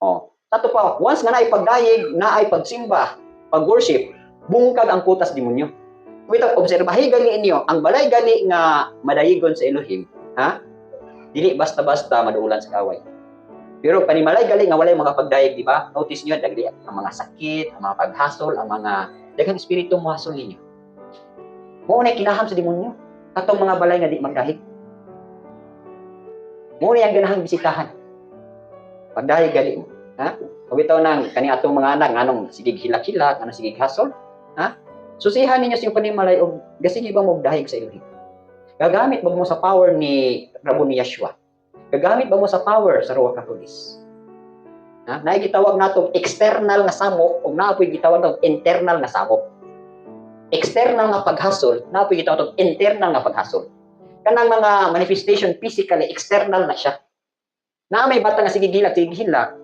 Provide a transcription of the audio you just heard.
Oh. Sa ato pa, once nga naay pagdayeg, naay pagsimba, pag-worship, bungkag ang kutas demonyo. Wait, obserbahi gali inyo, ang balay gali nga madayigon sa Elohim, ha? Dili basta-basta maduulan sa kaway. Pero panimalay gali nga walay mga pagdayeg, di ba? Notice niyo dagli ang mga sakit, ang mga paghasol, ang mga daghang espiritu mohasol ninyo. Mao na kinaham sa demonyo. Katong mga balay nga di magdahig. Mao na ang ganahang bisitahan. Pagdahig gali mo, ha? Ug bitaw nang kani atong mga anak nganong sigig hilak-hilak, anong sigig hasol, ha? Susihan ninyo sa inyong panimalay og gasige ba mo dahig sa Elohim. Gagamit ba mo sa power ni Rabuni Yeshua? Gagamit ba mo sa power sa Ruach HaKodesh? Ha? Naay gitawag natong external nga samok ug naa poy gitawag natong internal nga samok. External nga paghasol, naa poy gitawag natong internal nga paghasol. Kanang mga manifestation physically, external na siya. Na may bata nga sige gilak, sige hilak,